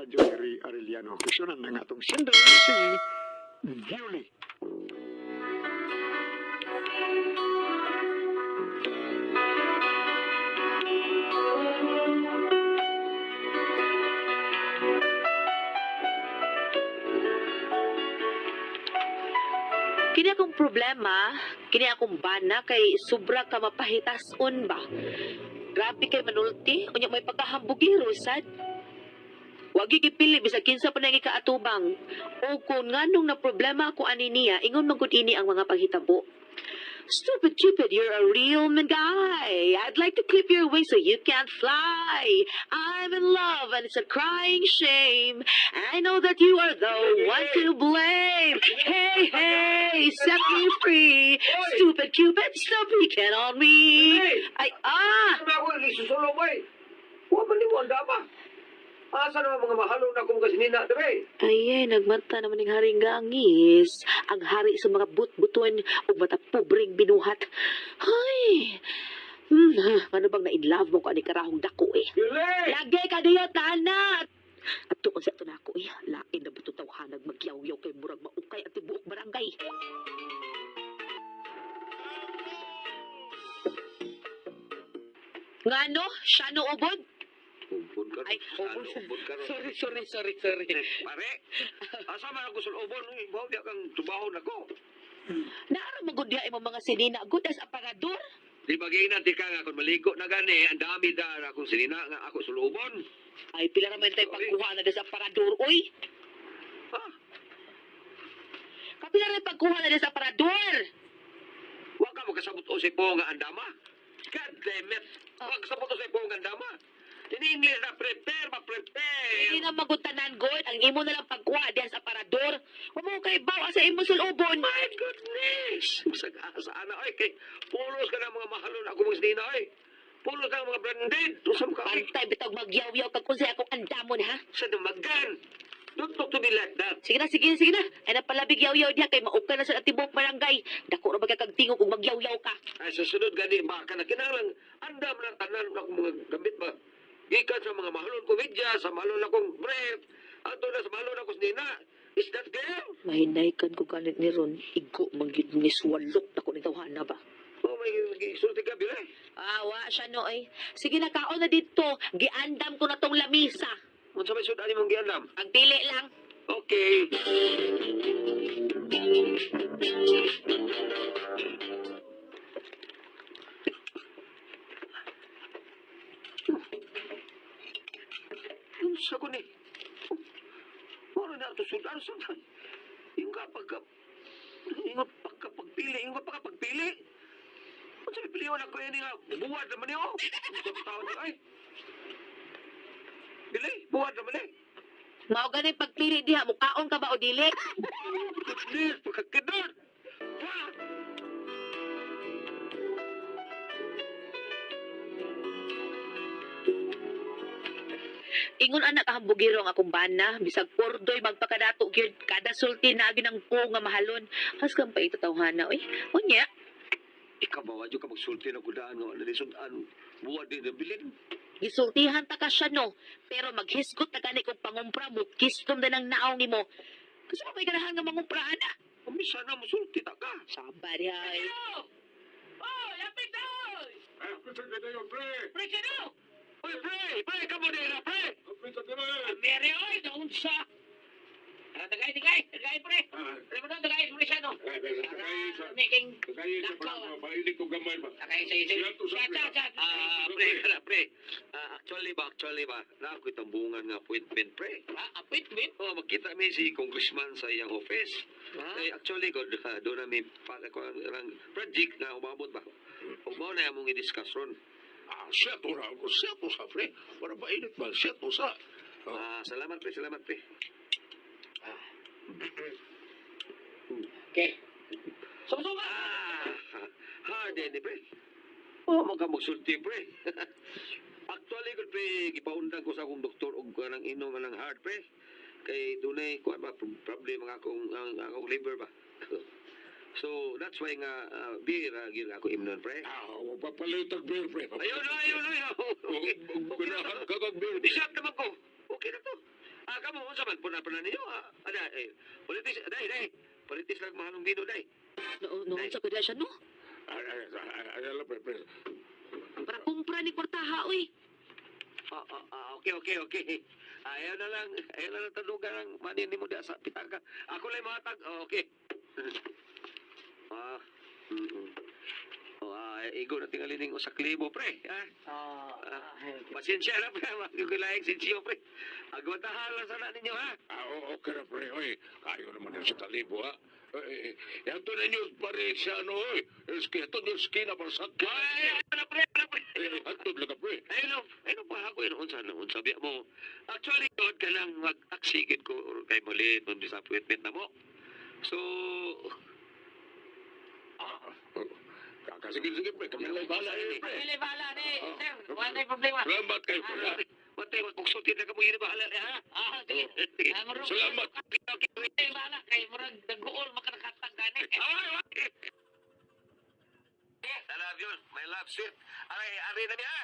Radyo Harry Arellano. Kusyonan ng atong sender si Julie. Kini akong problema, kini akong bana kay sobra ka mapahitason ba. Grabe kay manulti, unya may pagkahambugiro sad. Wagi gipili bisag kinsa pa nang ikaatubang. O kung nganong na problema ako ani niya, ingon man gud ini ang mga panghitabo. Stupid Cupid, you're a real man guy. I'd like to clip your wings so you can't fly. I'm in love and it's a crying shame. I know that you are the one to blame. Hey, hey, set me free. Stupid Cupid, stop picking on me. Ay, ah! Ano ako isusulong mo eh? Huwag man mo ang dama. Asa naman mga mahalo na akong kasinina, dire? Ay, ay, nagmata naman ng haring gangis. Ang hari sa mga but-buton ug mata pobreng binuhat. Ay, ano bang na-in love mo ko ani karahong dako eh. Dili! Lagi ka diyo, tanak! At tuon sa ito na ako eh, lain na buto tawhanag magyaw-yaw kay murag maukay at tibuok barangay. Ngano? Siya no ubod? Ubod ka. Ay, Ano, ubod. ubod ka ron. Sorry, sorry, sorry, sorry. Pare, asa man ako sa ubon? Eh, bawo diya kang tubahon ako. Naara magud diha imong mga sinina good as aparador. Di ba giinan ti ka nga kung maligo na gani, ang dami da akong sinina nga ako sa ubon. Ay pila ra man tay pagkuha na sa aparador oy. Ha? Kapila ra pagkuha na sa aparador. Wa ka makasabot o sa ipo nga andama. God damn it! Wa ka kasabot o sa ipo nga andama. In English na prepare, ma-prepare. Hindi na magutanan god ang imo na lang pagkuha diha sa aparador. Wa mo kay bawa sa imong sulubon. My goodness! Masag asa ana oy kay pulos ka na mga mahalon ako mga sinina oy. Pulos ka ng mga branded. Usam ka oy. Pantay bitag magyawyaw kag kung sa akong andamon ha. Sa dumagan. Don't talk to me like that. Sige na, sige na, sige na. Ay napalabig yaw-yaw diha kay maukay na sa tibok barangay. Dako ra ba kay kag tingog ug magyawyaw ka. Ay sa sunod gani baka na kinahanglan andam na tanan akong mga gamit ba. Gikan sa mga mahalon ko media, sa mahalon akong brief, ato na sa mahalon ako sinina. Is that clear? Mahinay kan ko ganit ni Ron, igo man gyud ni swalok dako ni tawhana ba. Oh, may sulti ka bile. Ah, wa siya no eh. Sige na, kaon na dito. Giandam ko na tong lamisa. Unsa may sud ani mong giandam? Ang pili lang. Okay. Unsa ko ni? Wala na ito sudan sudan. Yung kapag ingot pagkapagpili, ingot pagkapagpili. Unsa may piliwan ako ini nga buwad naman niyo. Unsa taon ni ay. Dili, buwad naman eh. Mao gani pagpili diha, mukaon ka ba o dili? Goodness, pagkakidot! Ah! Ingon anak kahambugiro ang akong bana, bisag pordoy magpakadato gyud kada sulti na ang ko nga mahalon. Hasgang pa ito tawhana oy. Unya, Ikaw ba, wadyo ka magsulti na kudaan nga nalisod-an buwad din ang bilin? Gisultihan ta ka siya no, pero maghisgot na gani kung pangumpra mo, kistom na ng naong nimo. Kasi may ganahan nga mangumpra ana. Umisa na, musulti ta ka. Saba dihay. Oh, lapit na! Ah, pita ka na yun, pre! Pre, sino? Uy, pre! Pre, kamo din na, pre! Pita ka na! Mere, oy, naunsa. Ah, tagay, tagay, tagay, pre. Ah, Pre mo na, tagay, pre siya, no? ay, tagay sa... Making, Tagay sa parang mainit ko gamay ba? tagay sa isip. Siya to sa Chat, chat, chat. Ah, pre, kana, pre. Ah, actually ba, na ako itong bungan nga appointment, pre. Ah, appointment? Oh, magkita mi si congressman sa iyang office. Ah, Eh, actually, god, doon na may ang project na umabot ba? Ug mao na among i-discuss ron. Ah, siya to ra. Siya to sa, pre. Para mainit ba? Siya to sa. Oh. Ah, salamat, pre, salamat, pre. Okay. Sumusuka! Ah, hard eh, pre. Oh, magka magsulti, pre. Actually, good, pre, gipaundang ko sa akong doktor og kanang inom ng hard, pre. Kay dunay kuan ba problem ang akong ang akong liver ba. So, that's why nga beer gyud ako imnon, pre. Ah, papalitag beer, pre. Ayun, ayun, ayun. Okay. Ganahan ka kag beer, pre. Isap naman ko. Okay na to. Ah, Kamo unsa man puna puna ninyo? Ah, ada eh. Politis dai dai. Politis lang mahalong bino dai. No, no, unsa ka siya no? Ay, ay, ay, ay, ay, pre, pre. Para kumpra ni kwartaha oy. Ah, ah, ah, okay, okay, okay. Ayaw na lang, ayaw na lang tadugan ang money nimo diha sa pitaka. Ako lang mahatag. Oh, okay. ah. Mm. Oh, ah, igo na tingali ning usa ka libo, pre. Ah. Ah, Ah, pasensya na, pre. Magkulaing sinsyo, pre. Agwatahan lang sana ninyo, ha? Ah, oo, okay na, pre. Oy, kayo naman yung sa kalibo, ha? Eh, eh, ito ninyo pare siya, ano, oy. Ito yung skin na para sa Ay, ayaw na, pre. Ayaw na, pre. Eh, hantod lang ka, pre. Ayun no, ayun no, pa ako yun. Unsa na, unsa biya mo. Actually, yun ka lang mag-taxi ko or kay muli nung disappointment na mo. So, Ah, oh, kaka, sige, sige, pre. Kami lang bahala, eh, pre. Dili bahala ni, sir. Wala tayong problema. Salamat kayo, pre, ha? Matay, magkuksultin na ka mo yun, bahala na, ha? Ah, sige. Ah, murag- Salamat. Okay, okay. Bahala kay murag daguol makanakatang gani. Ay, ay. I love you, my love, sweet. Aray, aray na niya, ha?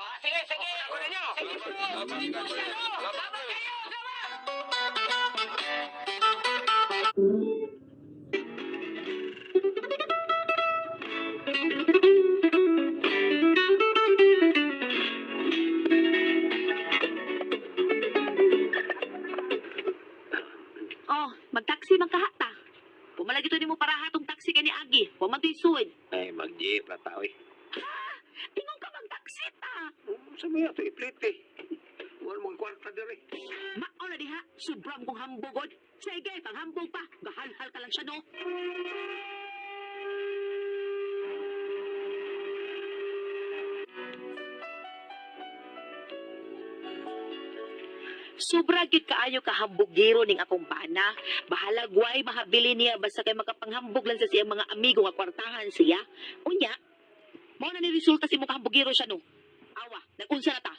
Ah, sige, sige. Ako ninyo. Sige po. Sige po siya, no? Salamat kayo. Salamat. Oh, magtaksi man kahata. Pumalagi to nimo para hatong taxi kay ni Agi. Wa man to'y suwed. Ay, mag-jeep na tao, eh. Ingon ka magtaksi ta. Sa mga ito, iplit, eh. Wala mong kwarta diri. Mao na diha, sobra mo kong hambugod. Sige, panghambog pa. Gahalhal ka lang siya no. Sobra gid kaayo ka hambugero ning akong bana. Bahala gway mahabili niya basta kay makapanghambog lang sa siyang mga amigo nga kwartahan siya. Unya, mao na ni resulta si imong kahambugero siya no. Awa, nagunsa na ta.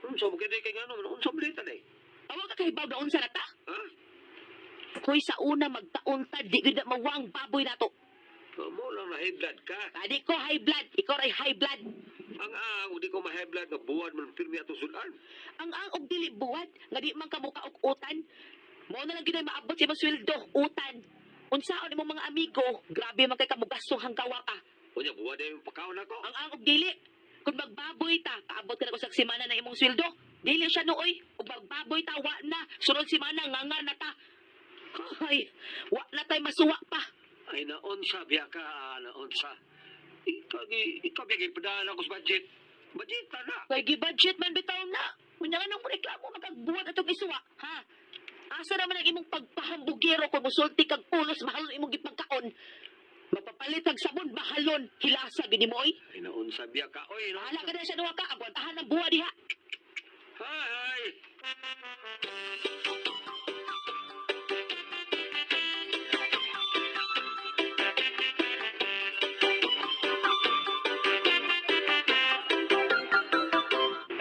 Unsa mo kini kay ngano, unsa mo dito, eh? Awa ka kahibaw na unsa na ta. Ha? Hoy sa una magtaon ta di gyud na mawa ang baboy nato. Mo lang na high blood ka. Kadi ko high blood, ikaw ray high blood. Ang ang, di ko ma-high blood nga buwan man pirmi atong sudan. Ang ang og dili buwat nga di man kamuka og utan. Mao na lang gyud ay maabot sa imong sweldo, utan. Unsaon imong mga amigo, grabe man kay kamugastong hanggawa ka. Unya, buwan na yung pagkaon ako. Ang ang og dili kung magbaboy ta, kaabot ka na usag semana na imong sweldo. Dili siya nooy, ug magbaboy ta wa na, sunod semana ngangar na ta. Ay, wa na tay masuwa pa. Ay, naunsa, biya ka, ah, naunsa. Ikaw, ikaw, biya, gipadaan ako sa budget. Budget ta na. Kay gi-budget man bitaw na. Unya nga nang mo reklamo makagbuhat atong isuwa, ha? Asa naman ang imong pagpahambugero kung musulti kag pulos mahalon imong gipagkaon? Mapapalit kag sabon mahalon, hilasa gini mo oy. Ay, naunsa, biya ka. Oy, Bahala naunsa. ka na sa duha ka, agwantahan ang buwa diha. Hi!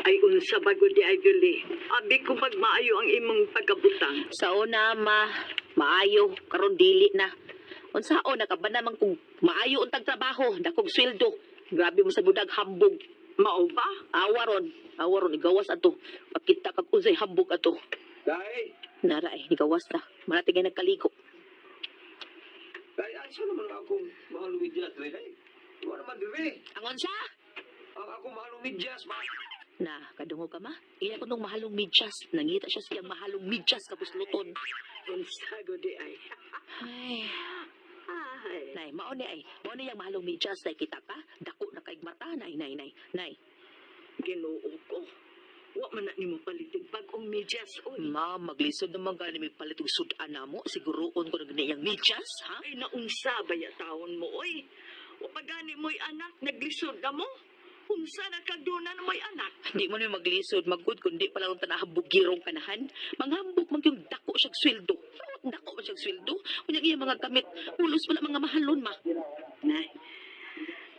Ay unsa ba gud di ay Yuli? Abi ko magmaayo ang imong pagkabutang. Sa una ma, maayo karon dili na. Unsaon nakaban naman kung maayo untag trabaho, dakog sweldo. Grabe mo sa budag hambog. Mao ba? Awa ron, awa ron igawas ato. Pakita kag unsay hambog ato. Day! Nara ay nigawas na. Marating ay nagkaligo. Day, asa naman akong mahalong medyas, day, day? Wala naman dire. Ang unsa? Ang akong mahalong medyas, ma. Na, kadungo ka ma? Iya ko nung mahalong medyas. Nangita siya siyang mahalong medyas kapusluton. Unsa gud di ay? Ay, Ay. nay, mao ni ay. Mao ni yang mahalong medyas nay kita ka. Dako na kaig mata, nay, nay, nay. Nay, Ginoo ko. Wa man na nimo palitig bag-ong medyas oy. ma, maglisod naman gani may palit og sudan namo. Siguroon ko na gani yang medyas, ha? Ay naunsa ba ya taon mo oy? Wa pa gani mo'y anak naglisod na mo? Unsa na kagdunan mo'y anak? Di mo ni maglisod, magud kundi pa lang tanahambugirong kanahan. Manghambog man yung dako siyang sweldo. Dako man siyang sweldo. Unya iya mga gamit, ulos man ang mga mahalon ma. Nay.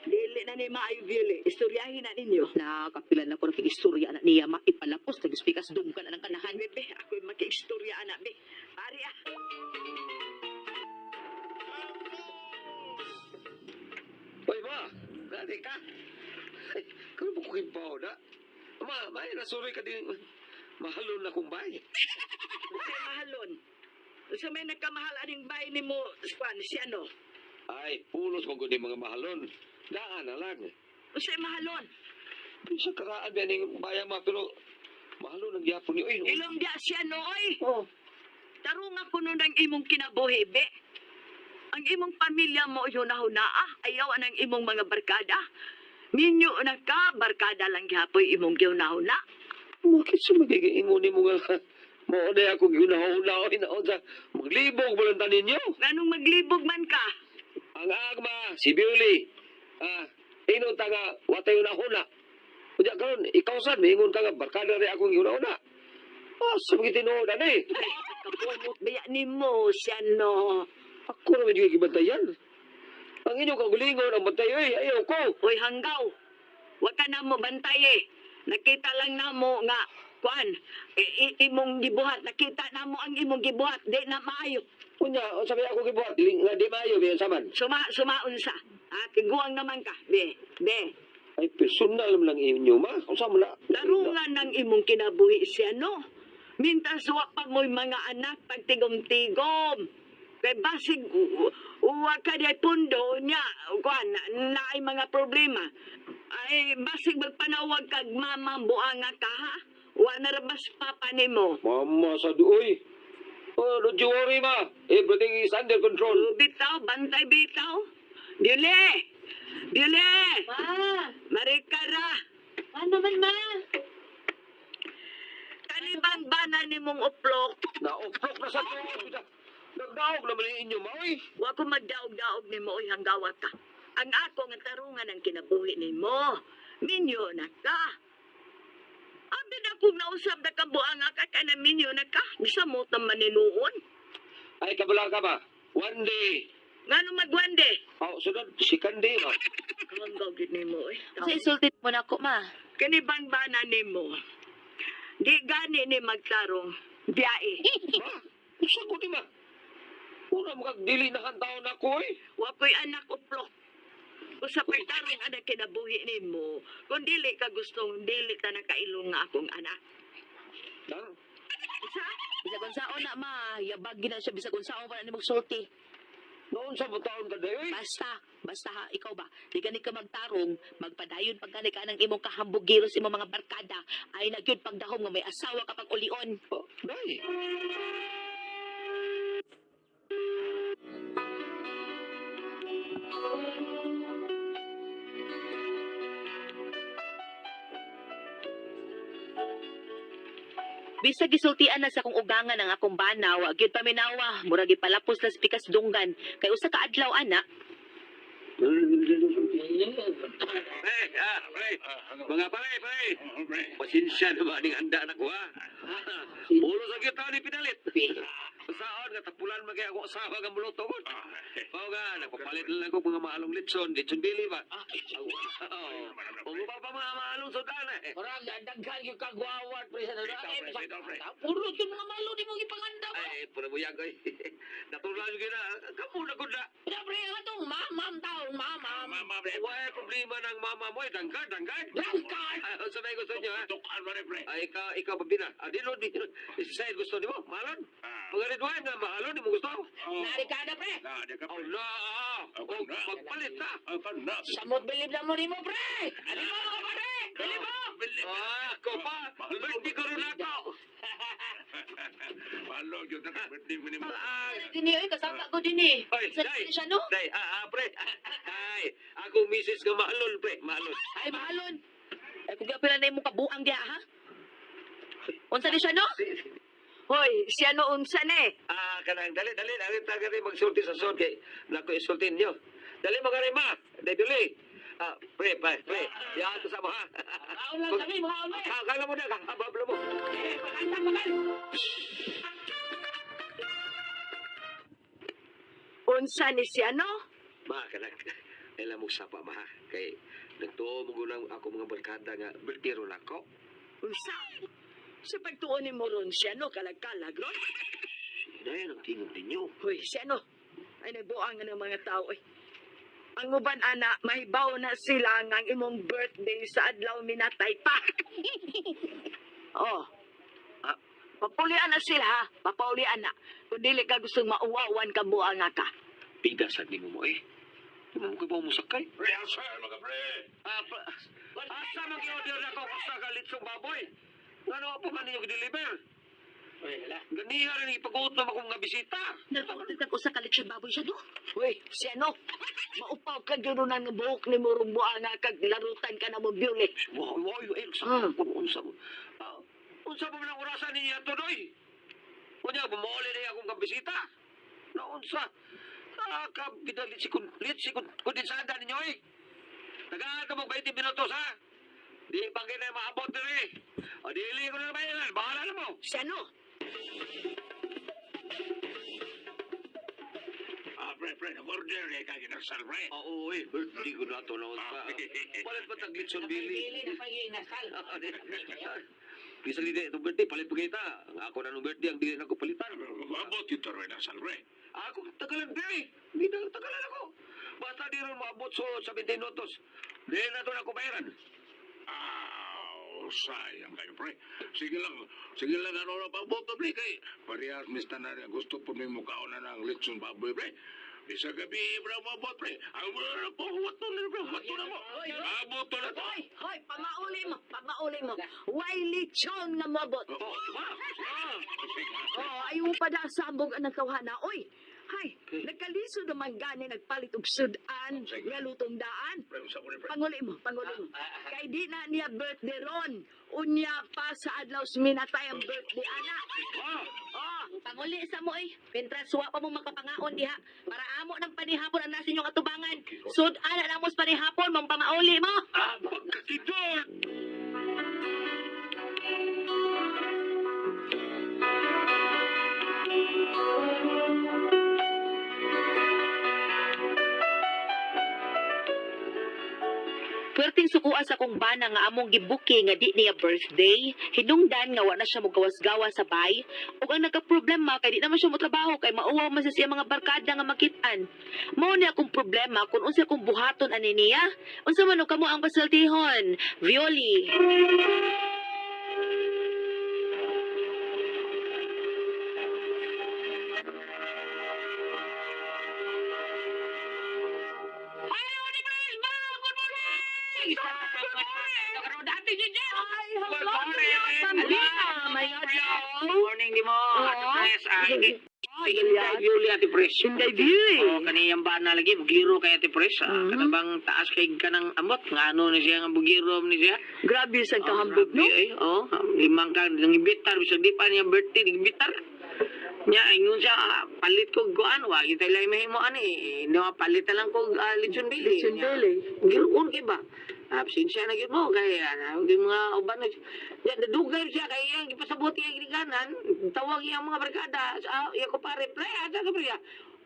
Dili na ni maayo Yuli. Istoryahin na ninyo. Na kapilan ako ng istorya na niya maipalapos nagspikas dunggan ang kanahan. Bebe, ako'y makiistorya anak be. Pari ah. Oy, ma! Gani ka? Ay, kano ba kukibaw na? Ma, may nasuri ka din. Mahalon na kumbay. Unsa may nagkamahal aning bahay nimo, Kwan, si ano? Ay, pulos mo gud mga mahalon. Daan na lang. Unsay mahalon? Bisa karaan ba ning baya ma pero mahalon ang gyapon ni oy. Ilong diya si ano, oy. Oh. Tarunga kuno ng imong kinabuhi, be. Ang imong pamilya mo yun ah. Ayaw ang imong mga barkada. Minyo na ka, barkada lang gihapoy imong gihuna-huna. Bakit sa magiging ingon nimo nga mao na ako gihuna-huna oy naon sa maglibog mo lang tanin ninyo. Nganong maglibog man ka? Ang agma si Bewley. Ah, ingon ta nga watay una-huna. Unya karon ikaw sad miingon ka nga barkada ri akong gihuna-huna. Ah, sa mga tinuod ani. Ay, kabungot baya nimo si ano. Ako ra man gyud gibantayan. Ang inyong kaugalingon ang bantay oy, ayaw ko. Uy, hanggaw. Wa ka na mo bantay eh. Nakita lang na mo nga, kuan, imong gibuhat. Nakita na mo ang imong gibuhat. Di na maayo. Unya, unsa may ako gibuhat? Dili nga di maayo biyan saman. Suma, sumaon sa. Ha, tiguang naman ka. Be, be. Ay personal man lang inyo ma. Unsa man na? Tarungan ng imong kinabuhi siya, no? Mintas wa pa mo'y mga anak pagtigom-tigom. Kay basig, uwa ka di pundo niya, kuan, na ay mga problema. Ay, basig magpanawag kag mama buanga ka, ha? Wa na rabas papa nimo. Mama sa duoy. Oh, don't you worry ma. Everything is under control. Bitaw, bantay bitaw. Dili! Dili! Ma! Marikara! Ma naman, ma! Kanibang bana nimong uplok? Nauplok na sa tuod. Nagdaog naman ang inyo ma oy. Wa ko magdaog-daog nimo oy hanggawa ka. Ang ako nga tarungan ang kinabuhi nimo. Minyo na ka. Abi na kung nausab na kabuang ka ka na minyo na ka. Bisa mo taman ninuon. Ay kabala ka ba? One day. Ngano magwande? Oh, sunod second day ma. Hanggaw gid nimo oy. Sa isultit mo na ako, ma. Kini bang bana nimo? Di gani ni magtarong. Biyae. Ma, unsa ko di ma? Una mo kag dili na kang taon ako oy. Wa ko'y anak uplok. Kung sa pagtarong anak kinabuhi nimo, kung dili ka gustong dili ta nakailong nga akong anak. Nang Sa Bisag unsaon na, ma. Yabag gina siya bisag unsaon pa na ni magsulti. noon sa taon ka day oy. Basta, basta ha, ikaw ba? Di gani ka magtarong, magpadayon pag gani ka ng imong kahambugiro sa imong mga barkada, ay nagyud pagdahom nga may asawa ka pag ulion. Oh, day. Bisag gisultian na sa akong ugangan ang akong bana, wa gyud paminawa, murag gipalapos las pikas dunggan. Kay usa ka adlaw ana, Pre, ah, pre. Mga pare, pre. Pasensya na ba ning handa na ko ha. Ulo sa gyud ni pinalit. Saon nga tapulan man kay ako asawa nga muluto ko. Mao nga nagpapalit na lang ko mga mahalong litson, litson bili ba. Oh. Ug pa pa mga mahalong sudan eh. Murag daghan gyud kag waward pre sa Ikaw, pre, ikaw, pre. Puro gyud mga malo di mo gipanganda ba. Ay, pura buyag oy. Natural gyud na. Kamo na gud na. Pre, pre, atong mamam taong mamam. Mama, pre. Wala problema ng mama mo eh. Dangkad, dangkad. Dangkad. Ay, unsa may gusto niyo ha? Tukan ba rin, pre? Ay, ikaw, ikaw babina. Ah, dilo, dilo. Si gusto nimo? Mahalon? Ah. Mga Ridwan nga, mahalon, di mo gusto? Oh. Nari ka na pre. Na, di ka, Oh, pre. na, ah. Ako Oh, na. magpalit na. Ako na. Samot bilib na mo nimo pre. Ali mo mga pare. Bilib mo. Bilib. Ah, ako pa. Birthday ko rin ako. Malo, yun na birthday mo ni mo. Ah, Dini oy kasama ko dinhi. Oy, Sa day. siya no? Day, pre. Ay, ako misis nga mahalon, pre. Mahalon. Ay mahalon. Ay kung gapila na imong kabuang diha ha. Unsa ni siya no? Hoy, siya no unsa ni? Ah, kanang dali, dali, dali, taga rin magsulti sa sod kay nako isulti ninyo. Dali mga rin ma, dali, dali. Ah, pre, pre, pre. Yan ko sa mo ha. Kaon lang kami, makaon lang. Kakala mo na, kakabablo mo. Eh, pagkanta magal. Unsa ni siya no? Ma, kanang, alam mo sapa ma ha. Kay, nagtuo mo gulang ako mga barkada nga, birthday ron ako. Unsa? Sa pagtuon ni mo ron siya no, kalag-kalag ron. Dahil ang tingog ninyo. Hoy, siya no. Ay nagbuang ng mga tao eh. Ang uban ana, mahibaw na sila nga ang imong birthday sa adlaw minatay pa. Oh. Ah, Papaulian na sila ha. Papaulian na. Kung Kung dili ka gustong mauwawan ka buang ka. Pida sa nimo mo eh. Di mo ko musakay. Pre, asa mga pre? Ah, asa man gi-order na ko usa ka litsong baboy? Ngano pa man ninyo gi-deliver? Ganiha rin ipaguot na akong mga bisita. Nagpakulit kag usa ka lechon baboy siya, no? Uy, si ano? Maupaw ka gyud ng buhok ni mo buang kag larutan ka na mo biyuli. Wow, wow, eh, sa kung unsa mo. Ah, unsa pa man ang orasan ninyo ato doy? Unya bumuli na akong mga bisita. Na unsa? Ah, kabida litsi kun kondensada ninyo eh. Tagaan ka mo 20 minutos ha. Di pa kayo maabot diri. O dili ko na bayaran, bahala na mo. Si ano? Ah, pre, pre, nag-order eh ka ginasal, pre. Oo, eh, birthday ko na ito noon pa. Palit pa tag litson bili. Bisa di itong birthday, palit pa kita. Ang ako na nung birthday, ang dili na ko palitan. Maabot ito rin nasal, pre. Ako, tagalan, pre. Hindi na tagalan ako. Basta di ron maabot so 70 minutos. Di na ito na ko bayaran. Ah, sayang kayo, pre. Sige lang, ano na paboto, pre. Kay, parehas, mista na rin. Gusto po may mukhaon na ng litson baboy, pre. Bisa gabi, pre, maabot, pre. Ang wala po, wato na, pre. Wato na mo. Abot na to. Hoy, hoy, pamauli mo, pamauli mo. Way lechon nga mobot. Oh, ma! Ah! Oh, ayaw pa na sambog ang nagkawhana. Oy, hay, nagkaliso naman gani nagpalit og sudan nga lutong daan. Pre, unsa ko ni, pre? Panguli mo, panguli mo. Kay di na niya birthday ron. Unya pa sa adlaw minatay ang birthday ana. Ah! Oh, Panguli sa mo eh. Pentras wa pa mo makapangaon diha. Para amo ng panihapon ang nasa inyong atubangan. Sud ana na mo sa panihapon, mong pamauli mo. Ah, pagkakidol! Puwerteng sukuan sa akong bana nga among gibuking nga di niya birthday. Hinungdan nga wa na siya mogawas-gawas sa bay. Ug ang nagka-problema kay di naman siya motrabaho kay mauwaw man sa siya mga barkada nga makitaan. Mao ni akong problema kung unsa akong buhaton ani niya. Unsa man og kamo ang pasultihon? Violi. Ay, hello, Sandra. May adlaw. Morning di mo, Ate Oo. Pres. Ah, Inday Violi, Ate Pres. Inday Violi. Oo, kaniyang bana lagi, bugiro kay Ate Pres. Ah, Mhm. Kanabang taas kay kanang amot, nga ano ni siya, nga bugiro ni siya. Grabe sa Oh, kahambog, no? grabe, eh. Oo, limang ka, nangibitar, bisag di pa niya birthday, nangibitar. Nya, ingon siya, ah, palit ko kuan, wa kita lang mahimo ani. Eh, no, palit na lang ko lechon bili. Lechon Nya, bili. Giroon kay ba? Absensya na gyud mo kay ano, yung mga uban na nya nadugay siya kay iyang gipasabot iyang ginikanan, tawag iyang mga barkada, sa iya ko pare, pre, asa ka pre.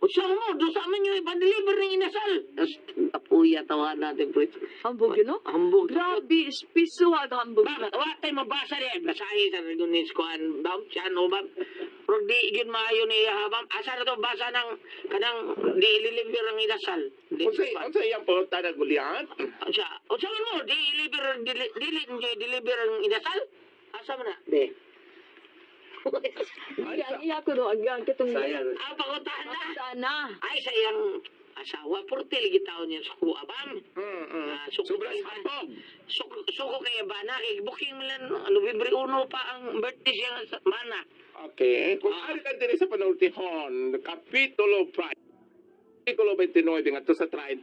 Unsa mo, do sa man yung ipa-deliver ng inasal. Tapos apuya tawahan natin pre. Hambog yun, no? Hambog. Grabe, espiso ang hambog. Ba, wa tay mabasa niya. Basahin sa gunis ko an bam siya ano bam. Pero di gyud maayo ni iya bam. Asa na to basa ng kanang di ililiber ang inasal. Di Unsa iyang pulta na gulian? Unsa unsa man mo di ililiber dili dili nyo deliver ang inasal? Asa man na? Di. Iya, iya ko no, ang ang katong... Ah, pakuntahan na. Sana. Ay sa iyang asawa porte lagi taon niya sa kuha bam. Ah, suko Sobra kay sa hambog. suko, suko kay bana kay booking mo lang Nobyembre 1 pa ang birthday siya sa mana. Okay. Kung ari ka diri sa panultihon, Kapitulo 5, Artikulo 29 ngadto sa 30.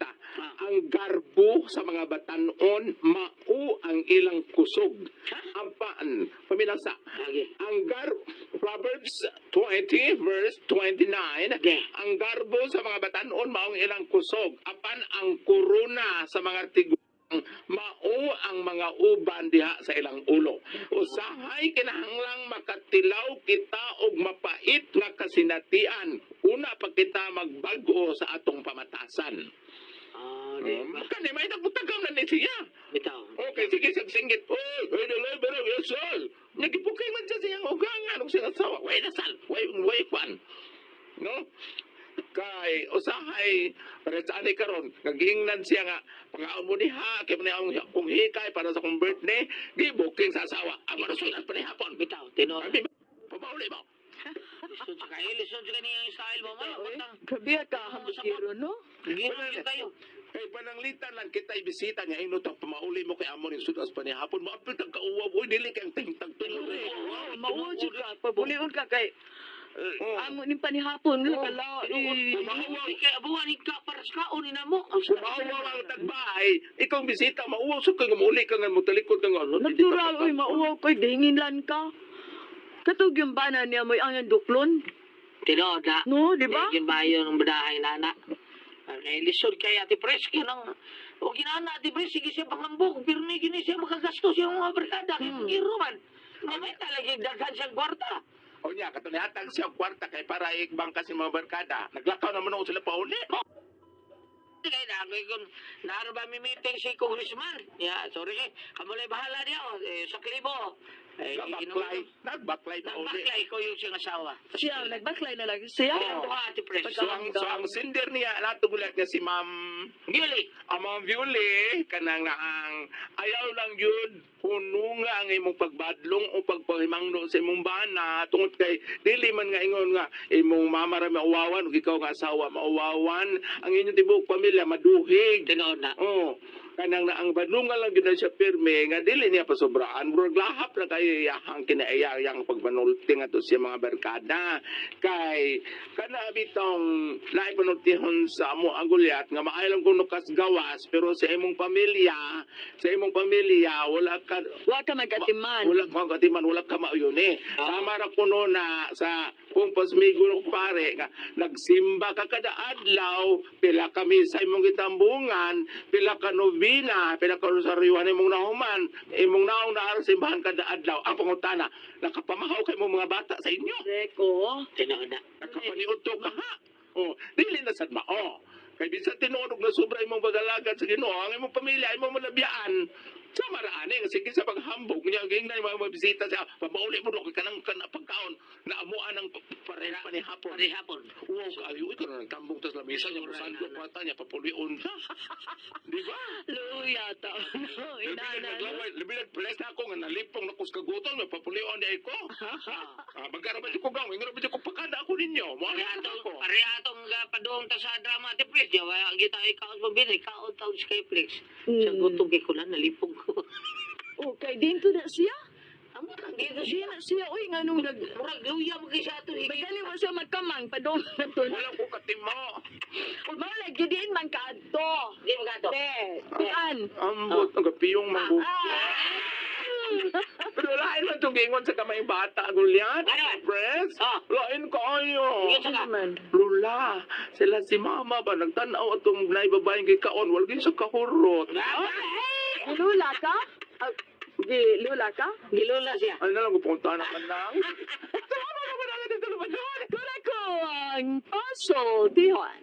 Ang garbo sa mga batanon mao ang ilang kusog. Ampaan, paminasa. Okay. Ang gar Proverbs 20 verse 29. Okay. Ang garbo sa mga batanon mao ang ilang kusog. Apan ang korona sa mga tiguang mao ang mga uban diha sa ilang ulo. Usahay kinahanglang makatilaw kita og mapait nga kasinatian. Una pa kita magbag-o sa atong pamatasan. Ah, di ba? Kani may nagputagam na ni siya. Bitaw. Okay, sige, sige, singgit. Oy, oy, deliver, yes, sir. Nagipukay man siya siyang ugangan ug siyang asawa. Way nasal, way, way kwan. No? Kay usahay para sa ani karon nagingnan siya nga pangaon mo ni ha kay man ang kung hikay para sa akong birthday gibuking sa asawa ang masulat pa ni hapon. Bitaw, tinuod. Abi, pamauli mo. Lisod sa kay, lisod sa kaniyang style mo man. Oy, Butang grabe ka hambugiro, no? giro gyud kayo. Kay pananglitan lang kita ibisita niya ino tang pamauli mo kay amo ning sudas panihapon maapil tag kauwaw oy, dili kay ang tingtag tulo. Oh, mauod jud ka. Pabulion ka kay Oh. amo ning panihapon la kala. Mauwaw kay abuhan ni ka para sa kaon ni namo. Kung mauwaw ang tagbahay, ikaw ang bisita, mauwaw sa kang muli ka nga motalikod ka nga. Ano, dili ka Natural oy, mauwaw koy dihingin lan ka. Katug yung bana niya mo'y ang duklon. Tinuod na. No, di ba? Di bayo ng badahay nana. Kay lisod kay Ate Pres kay nang o ginana Ate Pres sige siya pangambog pirmi gini siya makagastos yung mga barkada kay giro man. Mamay talaga daghan siyang kwarta. O niya, katunihatag siya ang kwarta kay para ikbang kasi mga barkada. Naglakaw naman ako sila pauli. Kay na kay kun naaro ba mi meeting si congressman. Ya, sorry kay kamo lay bahala niya oh, eh, sa klibo. Eh, Nagbaklay, nagbaklay pauli. Nagbaklay ko yung siyang asawa. Siya, nagbaklay na lang siya. Siya duha Ate Pres. So ang sender niya, natugulat niya si Ma'am Gili. Ang mga viewle, kanang naang ayaw lang yun, hununga ang imong pagbadlong o pagpahimangno sa imong bana tungod kay dili man nga ingon nga imong mama ra mauwawan ug ikaw nga asawa mauwawan ang inyong tibuok pamilya maduhig. Tinuod na. Oh, kanang na ang badlungan lang gyud na siya pirmi nga dili niya pasobraan, murag lahap na kayo iyahang kinaiya yang pagpanulti nga to siya mga barkada kay kana bitong naay panultihon sa amo ang gulyat nga maayo lang kuno kas gawas, pero sa imong pamilya wala ka Wa ka magatiman. Wala ka katiman, wala ka mauyon eh. Tama ra kuno na sa kung pasmigo ng pare nga nagsimba ka kada adlaw, pila kami sa imong gitambungan, pila ka novena, pila ka rosaryuhan imong nahuman, imong naong naa sa simbahan kada adlaw. Ang pangutana, nakapamahaw kay imong mga bata sa inyo? Reko. Tinuod na. Nakapaniudto ka ha? Oh, dili na sad mao. Kay bisan tinuod og nasubra imong pagalagad sa Ginoo, ang imong pamilya imong malabiyaan. Sa maraan eh, sige sa paghambog niya, gingnan mga mga bisita siya, pabauli mo do kay kanang kana pagkaon, naamuan ang pare panihapon. Parehapon. Wow, kaayo ikaw na nagtambong tas lamesa niya, musando kwata niya, papulion ka. Di ba? Luya ta. No, Labi inana. No? naglaway, labi nagpress na ako nga nalipong na kus kagutom, may papulion di ko. Ah, magkara ba di ko gang, ingro ba di ko pakada ako ninyo. Mo Pareha atong ako. pareha atong padung ta sa drama Ate Pres. Di ba kita ikaw mabili kaon taon Skyflix. Sa gutom kay kulan nalipong ko. Okay, dito na siya. Amo kang dito Di siya. na siya. Uy, nga nung nag... Murag luya mo kay sa ato. Magali mo siya magkamang padong na to. Wala ko katimo. Malay, gidiin man ka adto. Di mo gato. Te, kuan. Ambot ang kapiyong manggug. Ah. Pero lain man itong gingon sa kamay bata, Gulyat. Ano? Press. Ah. Lain kaayo. Ingon sa ka. Ano man? Lula, sila si mama ba, nagtanaw atong nay babaeng gikaon, wala gyud sa kahurot. Lula ka? Ah, Di, lula ka? Gilula siya. Ano na lang, pupunta na ka lang. Salamat naman ang ating tulungan. Kuna ko ang puzzle, Tihon.